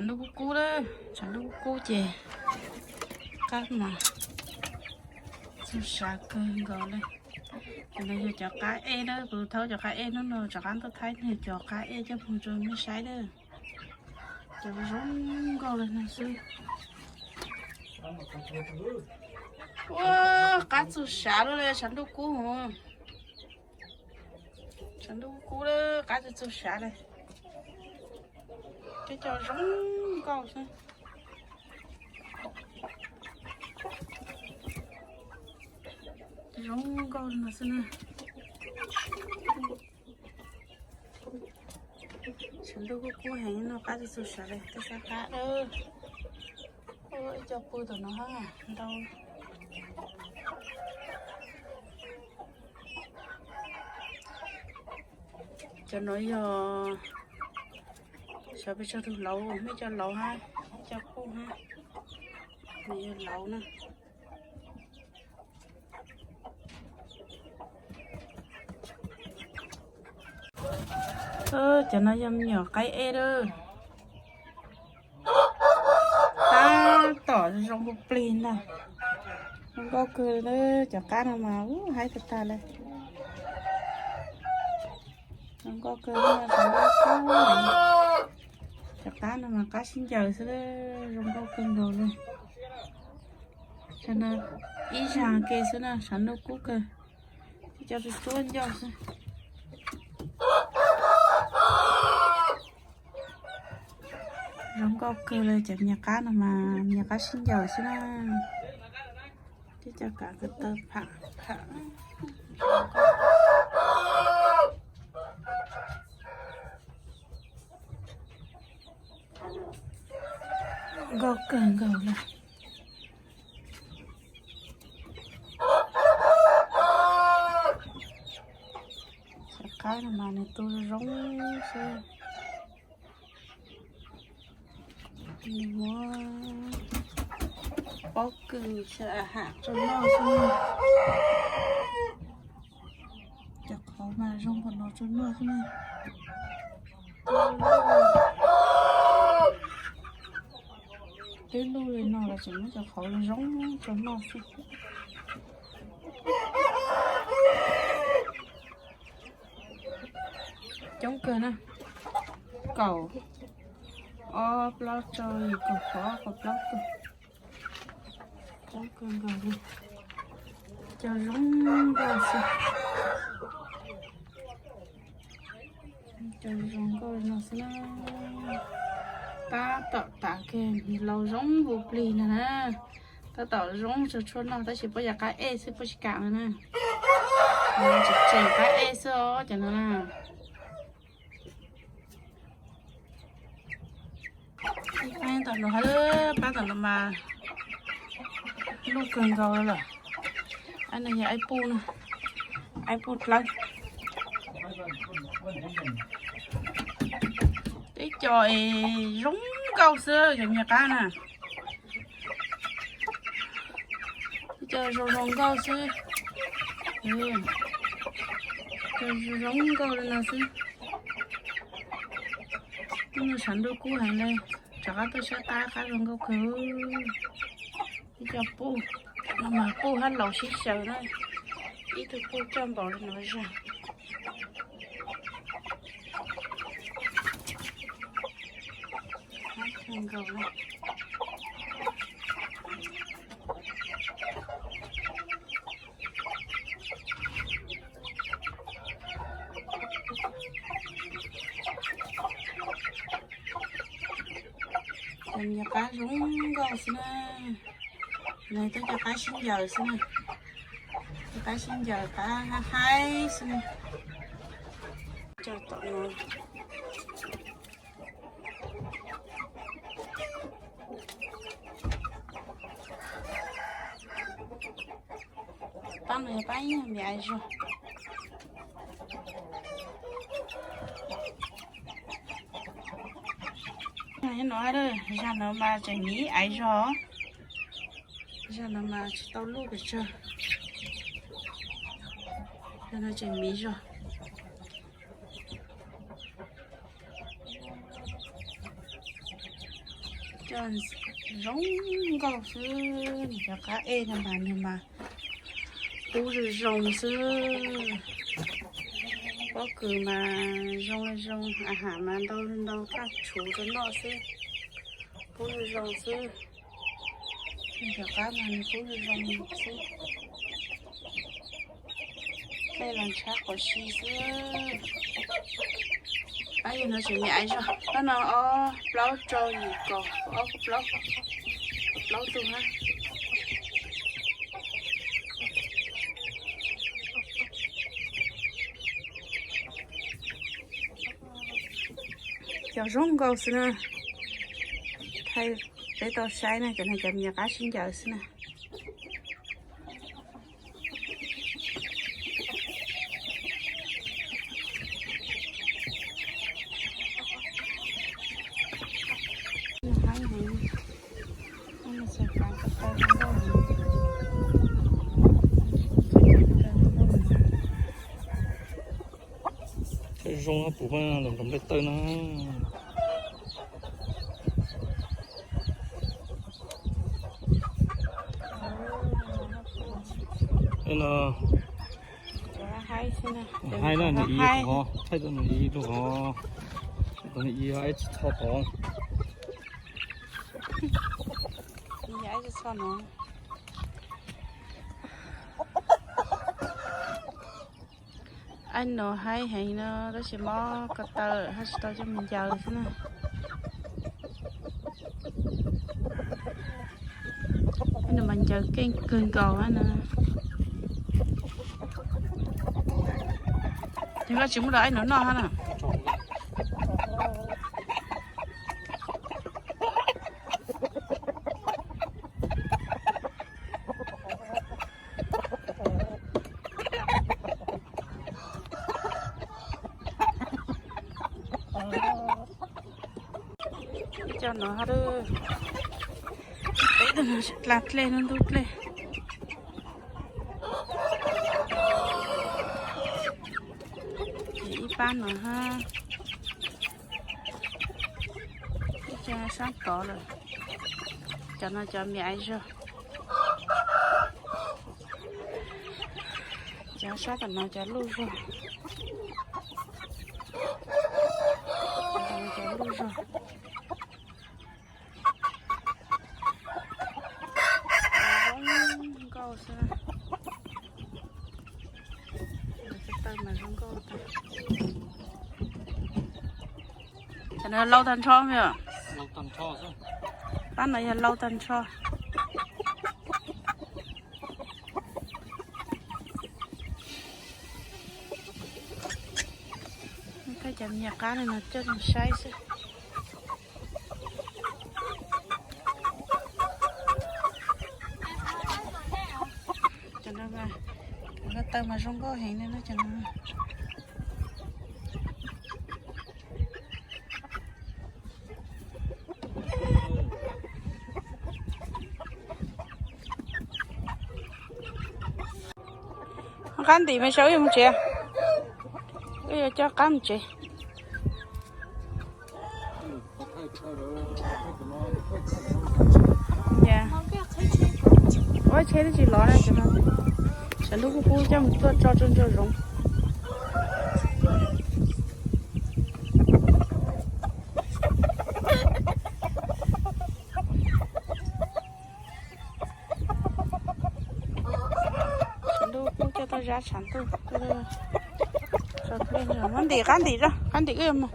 Tshav ntuj kub kub lawm, tshav ntuj kub kub ces qab mas txaus sav kawg nkaus li. Cov no yog cov qab ej na, kuv thaub cov qab ej hnub no rov qab tuaj thaij nws cov qab ej coj mus rau nej saib lawm. Cov zoo nkauj li no xwb. Ua, qab txaus sav lawm, tshav ntuj kub hos. Tshav ntuj kub lawm, qab txaus sav li. Cov cov zoo nkauj xwb. Zoo nkauj no xwb na. Tshav ntuj kub kub heev no qab txaus sav li, tuaj saib qab lawm. Ua, ib co pw tom no ntau. Cov no yog xyov pes tsawg tus lauv, muaj ib co lauv hab, ib co puj hab, nws yog lauv na. Cov no yog me nyuam qaib ej lawm. Tab tom zoo npau plig ntag. Zoo nkauj kawg li, cov qab no mas ub haib tag tag li. Zoo nkauj kawg li, cov qab no mas qab sib ncaws xwb, zoo nkauj kawg nkaus li. Tsam no ib zag ke xwb na, tshav ntuj kub kawg, cov tsuag tsuag ncauj xwb. Zoo nkauj kawg li, cov me nyuam qab no mas me nyuam qab sib ncaws xwb na. Cov kav ko taw pham pham. Nkauj kawg nkaus li. Cov qab no mas nws tu zoo xwb. Nws muab pob kws ham rau noj xwb. Cov qhauv mas zoo npaum no rau noj xwb na. Twb luj li no los tseem muab cov qhauv zoo rau noj xwb. Coob kawg na, kaum ob plaub rau yim kaum kaum ob kaum plaub tug. Coob kawg nkaus li, cov zoo nkauj xwb. Cov zoo nkauj no xwb na. Tab tom tav kiag laus zoo npau plig no na. Tab tom zoo tsuag tsuag noj tab sis puab yog qab ej xwb, puab tsis kam no na. Tseem tseem qab ej xwb os cov no na. Ib pab tom no, pab tom no mas luj kawg nkaus lawm. Aib no yog aib puj na, aib puj dlawb. Ib co es zoo nkauj xwb cov me nyuam qab na. Ib co zoo zoo nkauj xwb. Ib co zoo nkauj li no xwb. Hnub no tshav ntuj kub heev li, rov qab tuaj saib qab, qab zoo nkauj kawg. Ib co puj, no mas puj hab laus sib xyaw na. Ib tug puj coj npaum li no zag. Kawg nkaus li. Cov me nyuam qab zoo nkauj xwb na. Nws twb cov qab sib ncaws xwb na. Cov qab sib ncaws qab haib haib xwb na. Cov tom no. Pab no yog pab ib nyuag me aiv zog. No, zag no mas tseem miv aiv zog. Zag no mas tsis tau luj pes tsawg. Zag no tseem miv zog. Cov zoo nkauj xwb, nws cov qab ej no mas nws mas kub zoo zoo xwb. Pob kws mas zoo li zoo, a has mas ntau ntau kaj tshuv rau noj xwb. Kub zoo zoo xwb. Nws cov qab mas nws kub zoo zoo xwb. Tej los ntshab quav si xwb. Ab, yog no tseem me aiv zog, pab no ob plaub rau yim kaum ob plaub, plaub tug na. Cov zoo nkauj xwb na. Thaij peb tau saib na, cov no cov me nyuam qab sib ncaws xwb na. Zoo puv mas los nrog nplej tawj no. No haib na, nws ib lub hov, thaij tau nws ib lub hov, tau nws ib hov, ib txhos tod. Ib txhos no. Ab, no haib heev no, tab sis mob ko taw hab tsis tau coj mus ncaws xwb na. Ab, no mas ncaws keej kawg nkaus no. Ces koj tsis muab rau ab no noj hab na. Ib co no hab, peb tug no dlej, ntub dlej. Ces ib pab no hab, ib co sab tod lawm. Cov no cov me aiv zog. Cov sab tom no cov luj zog. Cov luj zog. Zoo nkauj xwb. Cov taw mas zoo nkauj tag. Cov no lau tag nrho mas. Pab no yog lau tag nrho. Koj cov me nyuam qab no coj mus saib xwb. Cov no mas, cov taw mas zoo nkauj heev li no cov no. Qab ntim mas saib wb yuav mus tsev, wb yuav coj qab mus tsev. Ua tsheb twb tsis lov na, tshav ntuj kub kub coj mus tuaj tso rau ntsa zoov. Tshav ntuj kub coj tuaj zab tshav ntuj, muab ntim qab ntim, qab ntim wb yuav mus.